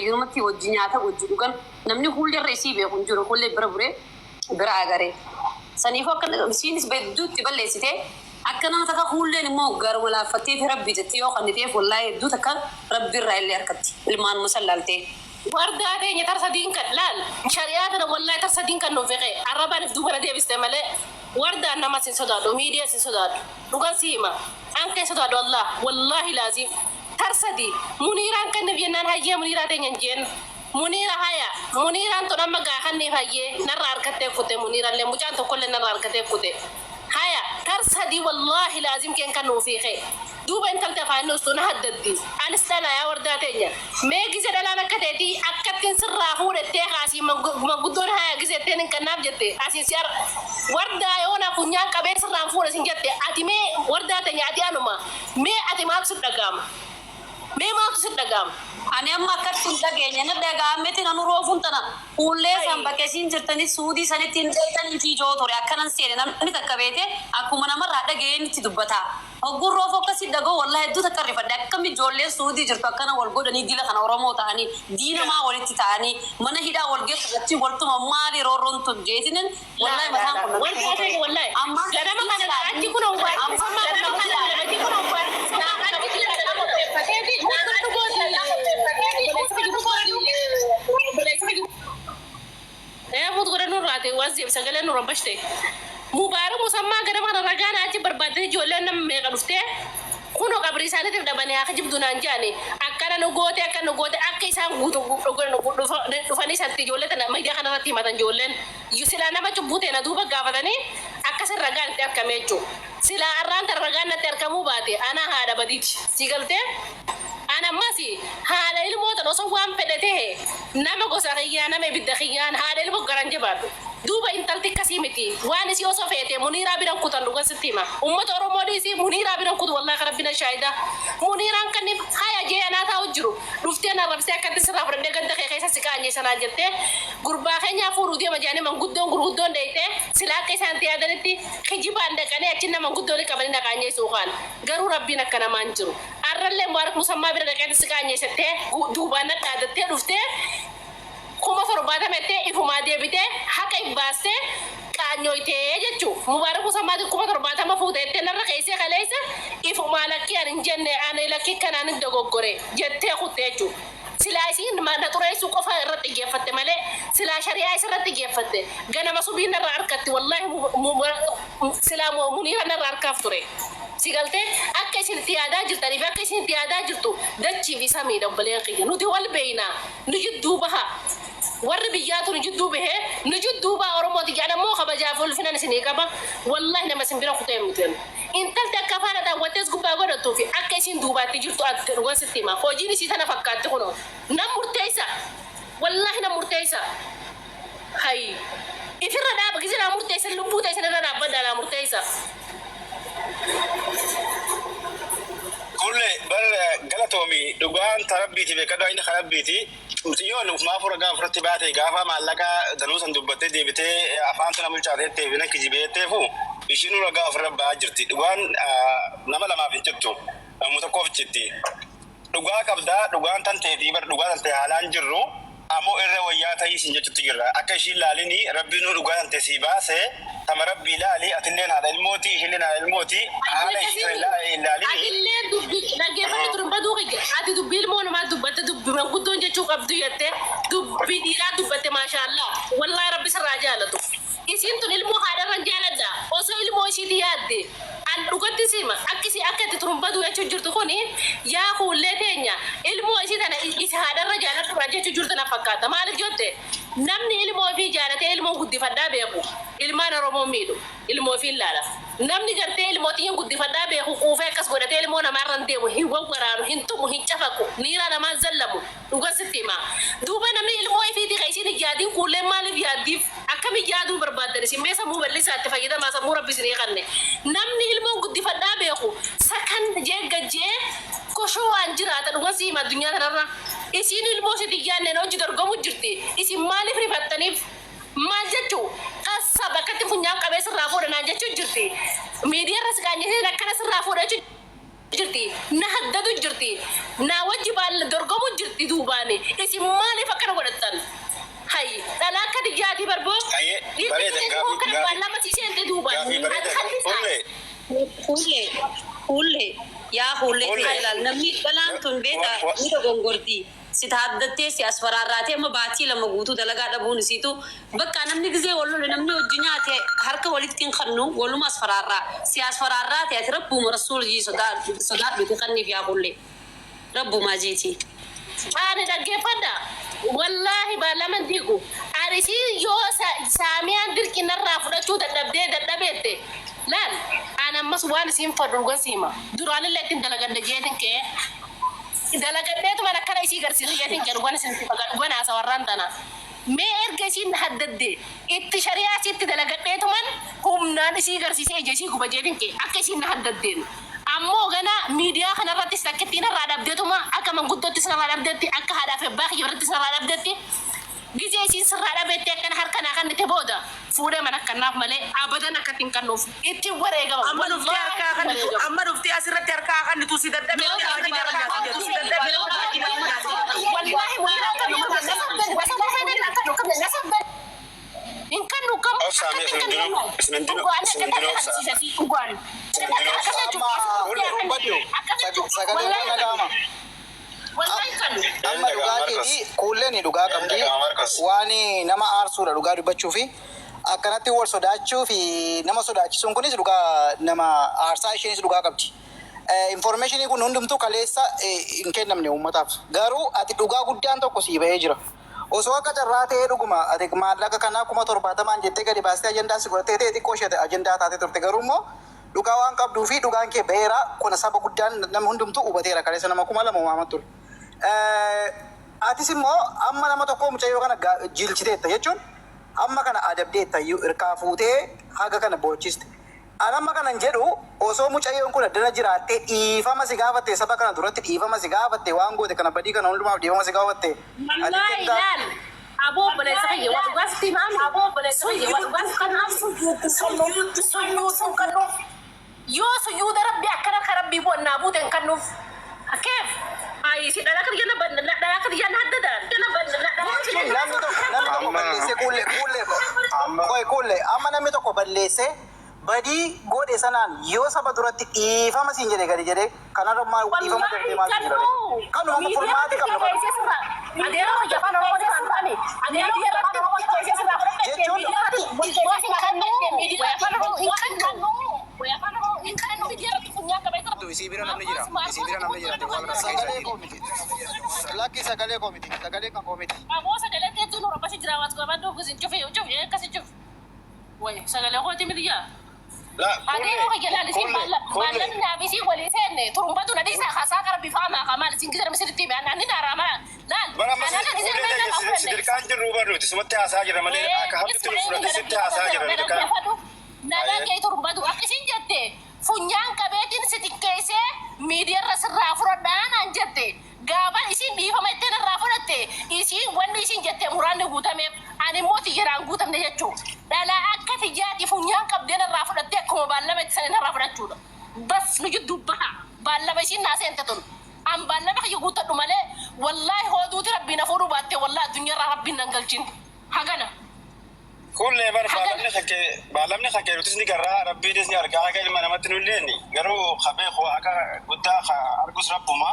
Yerumatti wajji nyaata wajji dhugan, namni hullee irra isii beeku hin jiru, hullee bira buree bira agaree. Saniifuu akka isiinis hedduu itti balleessite, akka nama takka hulleen immoo garuma laaffatteeti Rabbi jettee yoo kanniteef, wallaahi hedduu takka Rabbi irraa illee harkatti ilmaanuma san laaltee. Wardaa teenya tar sadiin kan laal shari'aa tana, wallahi tar sadiin kan nuuf feqe arrabaan if duuba na deebiste malee. Wardaan nama sin sodaadhu, miidiyaa sin sodaadhu, dhugan si hima, an kee sodaadhu. Allah wallahi laaziim tar sadi Muniiraan kenniif jennaan, hayyee Muniiraa teenya hin jeen. Muniira haya, Muniiraan tun amma gaa kanniif, hayyee narra harkattee kute. Muniirallee mucaan tokkollee narra harkatee kute. Haya tar sadi wallahi laazim keen kan nuuf hiike. Duuba intalti afaan ustu na haddaddi. Anis dhalaa, yaa wardaa teenya, mee gise dhalaan akka teetii akkattiin sirraa fuudhettee kaasii manguddoon haya gisetteen hin kannaaf jette asiin si ar wardaa yoona funyaan qabee sirraan fuudhe sin jette. Ati mee wardaa teenya, ati anuma, mee ati maaltu si dhaga'ama? Mee maaltu si dhaga'ama? Ani amma akkatti hin dhageenye, na dhaga'ameeti nanu roofuun tana fuullee san bakka isiin jirtanii Suudii sanitti hin dheeytanii fi ijoo ture akkanan seene. Namni takka beete akkuma namarraa dhaga'een itti dubbata. Hogguun roofuu akkasii dhaga'u, wallahi hedduu takka rifadhe. Akkami ijoolleen Suudii jirtu akkana wal godhanii, dila kana Oromoo ta'anii diina maa walitti ta'anii mana hidhaa wal geessu achi waltuma, maali roorroon tun jeetinin, wallahi mataan kun na Wardaa dhukkubuu ture. teenya, wallahi Amma ganama kana achi kun ganama kana achi kun mut godha nurraate waan siif sagalee nurra bashte. Mubaarak Musammaa ganama kana ragaa na achi barbaadde. Ijoolleen nama meeqa dhuftee kunoo qabrii isaaniitiif dhabanii haa kijibdu naan jedhani, akkana nu goote, akka nu goote, akka isaan guutu dhufanii santi ijoollee tana miidiyaa kanarratti himatan. Ijoolleen silaa nama cubbuu ta'e na duuba gaafatanii akkasin ragaan itti argame jechuudha. Silaa arraan tan ragaan natti argamuu baate, ana haadha badiiti. Si galtee? Ana ammas haadha ilmoo tan osoo waan fedhe ta'e, nama gosa kiyyaa, nama ibidda kiyyaan, haadha ilmoo garan jabaadhu. Duuba intalti akkasii miti. Waan isii osoo feete Muniiraa biran kutan, dhugan sitti hima. Uummata Oromoo dhiisii, Muniiraa biran kutu, wallahi rabbina shaahidaa. Muniiraan kan haya jee anaa taa'u jiru. Dhuftee na rabsee akkatti sirraa fudhadhee ganda kee keessa si qaanye sanaan jettee, gurbaa keenyaa fuudhuu deema jedhanii manguddoon gurguddoon dheeytee, sila akka isaan itti yaadanitti kijibaan dhaqanii achi nama gurguddoon qabanii na qaanyeessuu kaan. Garuu Rabbiin akka namaan jiru. Arrallee Mubaarak Musammaa bira dhaqeetti si qaanyeessattee duubaan na dhaadattee dhuftee 70,000 jettee ifumaa deebitee haqa if baastee qaanyoytee jechuu. Mubaarak Musammaati 70,000 fuute jettee narra keessee kaleessa ifumaa lakkii ani hin jenne, ani lakkii kanaan hin dogoggore jettee kutte jechuu. Silaa isiin na xureessuu qofa irratti xiyyeeffatte malee, silaa shari'aa isirratti xiyyeeffatte, ganama subii narra harkatti, wallaahi silaa Muniira narra harkaaf ture. Si galtee? Akka isin itti yaadaa jirtanii fi akka isin itti yaadaa jirtu dachii fi samiidha, obboleen kiyya. Nuti wal beeynaa. Nu jidduu baha. Warri biyyaatu nu jidduu bahee nu jidduu baha. Oromooti jedhan ammoo kabajaa fi ulfinan isinii qaba. Wallaahi nama isin bira kutee miti. Intalti akka afaan hadaawwattees gubbaa godhattuu fi akka isiin duubaatti jirtu adda, dhugan sitti hima. Hojiin isii tana fakkaatti kunoo. Nam murteessa. Wallaahi nam murteessa. Hayi. Ifirra dhaaba gise naa murteessan, lubbuu ta'e irra dhaabbadhaa naa murteessa. Kulle bar galatoomi, dhugaan ta Rabbiiti, beekadhaa, inni ka Rabbiiti. Mucayyoon ufumaa fura gaafa fudhatti baate, gaafa maallaqa danuu san dubbattee deebitee afaan tana bulchaateettee fi nan kijibeetteefu ishiin ragaa ofirra ba'aa jirti. Dhugaan nama lamaaf hin cittu, namuma tokkoof citti. Dhugaa qabdaa, dhugaan tan teetii bar, dhugaa tan ta'e haalaan jirru ammoo irra wayyaa ta'ii sin jechutti jirra. Akka ishiin laalini, Rabbiin nu dhugaa tan ta'e sii baase, tama Rabbii laali, atilleen haadha ilmooti, ishiilleen haadha ilmooti, haala ishii san hin laalini. Atillee dubbi dhaggeeffadhu ture baduu kiyya. Ati dubbii ilmoo namaa dubbatte, dubbi manguddoon jechuu qabdu jette, dubbii dhiiraa dubbatte, maashaallaa. Wallaahi Rabbi sirraa jaalatu. Isiin tun ilmoo haadharran jaaladha. Osoo ilmoo isiiti yaadde, an dhugatti sima akka isii akka itti turumbaduu jechuu jirtu kuni, yaa kuullee teenya, ilmoo isii tana isa haadharra jaaladhuudhaan jechuu jirtu na fakkaata. Maaliif jette, namni ilmoo ofii jaalatee ilmoo guddifadhaa beeku ilmaan Oromoo miidhu, ilmoo ofii ilaala. Namni gartee ilmoo xiyyan guddifadhaa beeku quufee akkas godhatee ilmoo namaarra hin deemu, hin wawwaraanu, hin tumu, hin cafaqu, niiraa namaan zallamu, dhugan sitti hima. Duuba namni ilmoo ifiitii ka isiin hin yaadin kuulleen maaliif yaaddiif? Akkami yaaduu barbaaddan isin? Mee sammuu bal'isaa itti fayyadamaa, sammuu Rabbi isinii kanne. Namni ilmoon guddifadhaa beeku sakan jee gajjee koshoo waan jiraata, dhugan si hima, addunyaa tanarra. Isiin ilmoo isiitii hin yaadneen hojii dorgomu jirti. Isin maaliif rifattaniif? Maal jechuu qassa bakkatti funyaan qabee sirraa fuudha naan jechuu jirti. Miidiyaa irra si qaanyisiin akkana sirraa fuudha jechuu. Jirti na haddadu jirti na wajji baal dorgomu jirti duubaani isin maaliif akkana godhattan? Hay dhala akka diyyaatii barboo. Ayyee, bareeda, Waan lama si seente duubaan. Gaafii bareeda. Hullee. Hullee, hullee, yaa hullee. Hullee. Ta'e ilaal, namni dhalaan tun beeta ni dogongorti. Si taaddattee si as faraarraatee amma baatii 2 guutuu dalagaa dhabuun isiitu bakka namni gizee wal lole, namni hojii nyaate harka walitti hin kannu, waluma as faraarraa si as faraarraate. Ati rabbuma rasuul jii sodaadhuti kanniif, yaa hullee, rabbumaa jiiti. Ani dhaggeeffadha. Wallaahi baalaman diigu. Ani si yoo saamiyaan dirqi narraa fudhachuu dadhabdee dadhabeette. Laal, ani ammas waan isiin fadhu dhugan siima. Duraanillee ittiin dalagadde jeetin kee. Dalagadheetuma akkana isii garsiisa jeetin kee, dhugan isin dhugan haasawarraan tana. Mee erga isiin haddadde itti shari'aa isiitti dalagadheetuman humnaan isii garsiisee ija isii guba jeetin kee akka isiin na haddaddeen. Ammoo gana miidiyaa kanarrattis takkittiin irraa dhabdeetuma akka manguddootti sirraa dhabdeetti, akka haadhaaf abbaa kiyya biratti sirraa dhabdeetti, gizee isiin sirraa dhabeetti akkana harka naa kannite booda fuudhee mana kannaaf malee abadan akkatti hin kannuuf ittiin wareegama. Amma dhuftee harkaa kan amma dhuftee asirratti harkaa kan nuti si dadhabee harkaa kan si dadhabee. Wallaahi hin kannu kam. Obsaa mee, isin hundinuu isin hundinuu obsaa. Isin hundinuu obsaa. Sagalee kana gaama. Amma dhugaa keetii, kuulleen dhugaa qabdi. Waan nama aarsuudha dhugaa dubbachuu fi akkanatti wal sodaachuu fi nama sodaachisuun kunis dhugaa nama aarsaa, isheenis dhugaa qabdi. Informationii kun hundumtuu kaleessa hin kennamne uummataaf. Garuu ati dhugaa guddaan tokko sii bahee jira. Osoo akka carraa ta'ee dhuguma ati maallaqa kanaa 70,000 jettee gadi baastee ajandaa si godhattee ta'e, xiqqoo ishee ajandaa taatee turte. Garuu immoo dhugaa waan qabduu fi dhugaan kee baheera. Kun saba guddaan nama hundumtuu hubateera, kaleessa nama 2,000 waamaa ture. Atis immoo amma nama tokko mucayyoo kana jilchiteetta jechuun amma kana adabdeetta iyyuu hirkaa fuutee haga kana boochiste. An amma kanan jedhu, osoo mucayyoon kun addana jiraattee dhiifama si gaafatte, saba kana duratti dhiifama si gaafatte, waan goote kana badii kana hundumaaf dhiifama si gaafatte. Wallaahi laal. Aboo obboleessa kiyya, waa dhugaa sitti himaami. Aboo obboleessa kiyya, waa dhugaa sitti himaami. Suyyuu sun kannuuf. Yoo suyyuuda rabbi akkana ka rabbii bu'annaa buute hin kannuuf. Keef. Ayi si dhala kiyya na dhala kiyya na haddadaan. Namni tokko balleessee, kuullee, kuullee, qoy kuullee, amma namni tokko balleessee badii godhe sanaan yoo saba duratti dhiifama siin jedhe gadi jedhee, kanarra maal dhiifama darbee maaltu jira? Kanuma amma furmaati qabnu kana. Adeeroo kiyya, afaan Oromoo afaan taane. Adeeroo kiyya, afaan Oromoo Jechuun Isii bira namni jira. Isii bira namni jira. Waan kana keessa Sagalee koo miti. Lakki, sagalee koo miti. Sagalee kan koo miti. Aboo, sagalee keetu nu rabbashi jira, waan qabadhu akkasiin cufi cufi akkasi cufi. Wayi, sagalee kooti miti yaa. La Adeeroo kiyya, laal, isin baallan naaf isii walii seenne turumbatu na dhiisa kasaa kara bifa amaa kamaal isin gizara misiritti hime anni daaraa mara laal. Bara amma Anaan isin beekna si dirqaan jirru barnuuti sumatti haasaa jira malee akka hamtutti nu fudhate sitti haasaa jira dirqaan. Nagaa kee turumbatu akka isin jette funyaan qabeetiin si xiqqeessee miidiyaarra sirraa fudhadhaa naan jette. Gaafa isin dhiifama ittiin irraa fudhatte, isin wanni isin jette muraanni guutameef, ani immoo tiyyaraan guutamne jechuu. Dhalaa akka tiyyaati funyaan qabdeen irraa fudhatte akkuma baallama itti sanin irraa fudhachuudha. Bas, nu jidduu baha baallama isin naa seente tun. An baallama kiyya guuttadhu malee, wallaahi hooduuti rabbiin hafuudhuu baatte, wallaahi addunyaarraa rabbiin nan galchin. Hagana. Kullee bar baalamni kakkee nutis ni garraa, rabbiinis ni argaa, haga ilma namatti nulleen garuu ka beeku akka guddaa ka argus rabbuma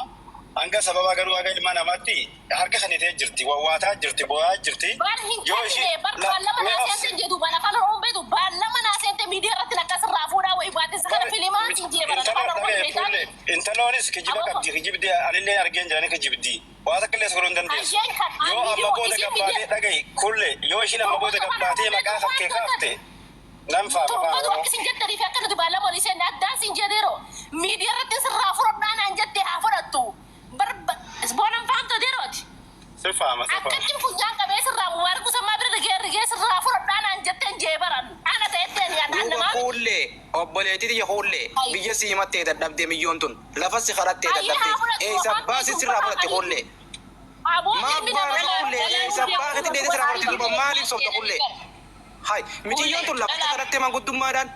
hanga sababa, garuu haga ilma namaatti harka kanitee jirti, wawwaataa jirti, boo'aa jirti. Bar hin kennine, bar baallama naa seente hin jedhu, bara afaan Oromoon beektu baallama naa seente miidiyaa irratti akkasirraa fuudhaa wayii baate isa kana filimaan siin jee bara afaan Oromoon beektaa. Intaloonis kijiba qabdi, kijibdi anillee argeen jirani, kijibdi waa takka illee sogoluu hin dandeessu. Ayyeen kan Yoo amma booda isiin gabbaatee, dhagahi kulle, yoo ishiin amma booda gabbaatee maqaa kakkee kaafte nan faama Torbatu afaan. akka isin jettanii fi akka nuti baallama olii seenne addaan siin jedheero miidiyaa irratti sirraa fudhadhaa naan jette haa fudhattu. Bar boonan faamta deerooti. Si faama, si faama. Akkatti funyaan qabee sirraa Mubaarak Musammaa bira rigee rigee sirraa fudhadhaa naan jetteen jee baran. Ana ta'etteen Duuba namaa. kuullee, obboleettii tiyya kuullee, biyya si himattee dadhabdee, miyyoon tun lafa si kadhattee Ayyee, haa dadhabdee fudhattu, eessa afaan baasi beektu, sirraa fudhatte kuullee? Aboo Maaf ilmi namaa baala kuullee, eessa baakati deetee sirraa fudhatte? Duuba maaliif sobda kuullee? Hay, miciyyoon tun lafa si kadhattee manguddummaadhaan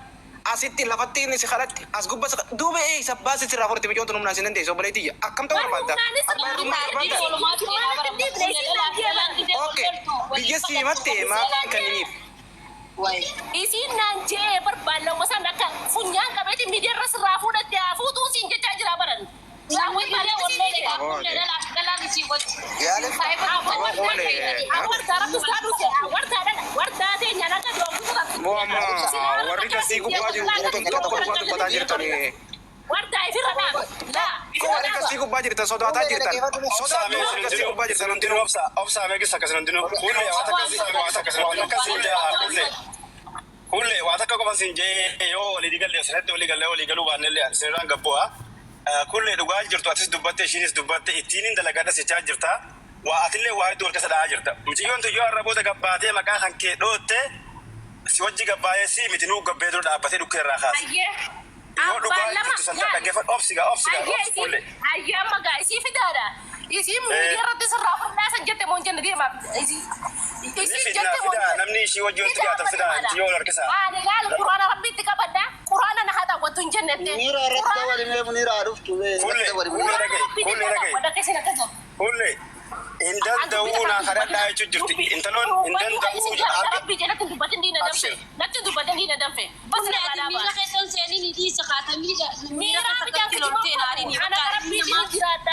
Asitti lafatti inni si kadhatti as gubba si duuba eessa baasi sirraa furti micyoon tun humnaan sin dandeessu obboleetiyya akkam ta'uu barbaadda? Abbaa hirrummaa barbaadda? Okay, biyya si himatte maaf hin kenniniif? Isiin naan jee barbaanna san akka funyaan qabeeti miidiyaa irra sirraa fuudhatte haa fuutuun siin jechaa jira baran. Moo amma warri gasii gubbaa jiru tokko tokko dubbataa jirtanii. Wardaa ifirra dhaaba. Laa. Warri gasii gubbaa jirtan sodaataa jirtan. Sodaattuu warri gasii gubbaa jirtan hundinuu. Obsa meeqis akkas hundinuu kuullee waan akkasii waan akkasii waan akkasii jaa kuullee. Kuullee waan takka qofa siin jee yoo walii galee sanatti walii galee walii galuu baannellee sirraan gabbu'a. Kuullee dhugaa jirtu atis dubbatte ishiinis dubbatte ittiin hin dalagadha sichaa jirta. Waa atillee waa hedduu wal keessa dha'aa jirta. Mucayyoon tuyyoo har'a booda gabbaatee maqaa kan kee dhootte si wajji gabbaayee si miti nuu gabbee dura dhaabbatee dhukkee irraa kaasa. Yoo dhugaa jirtu san dhaggeeffadhu obsigaa obsigaa obsi kuullee. Ayyee amma gaa isii fidaadha. Isii miidiyaa irratti sirraa fudhaa san jette moon jenne deema. Isii Ni fidnaa fidaa namni ishii wajji walitti dhiyaatan fidaa yoo wal harkisaa. Ani laal quraana rabbiitti qabadha. Quraana na haa wattu hin jennette. Miira irratti dabalimee muniira dhuftu. Kuullee kuullee dhagaye kuullee dhagaye. Kuullee hin danda'uu naa kadhadhaa jechuun jirti. Intaloon hin danda'uu harka Rabbii jalatti dubbatin diina danfe. Natti dubbatin diina danfe. Bas na Miira keessan seenii ni dhiisa kaata miira Miira miira bijaan keessatti loltee naariin Ana rabbii jiraadha.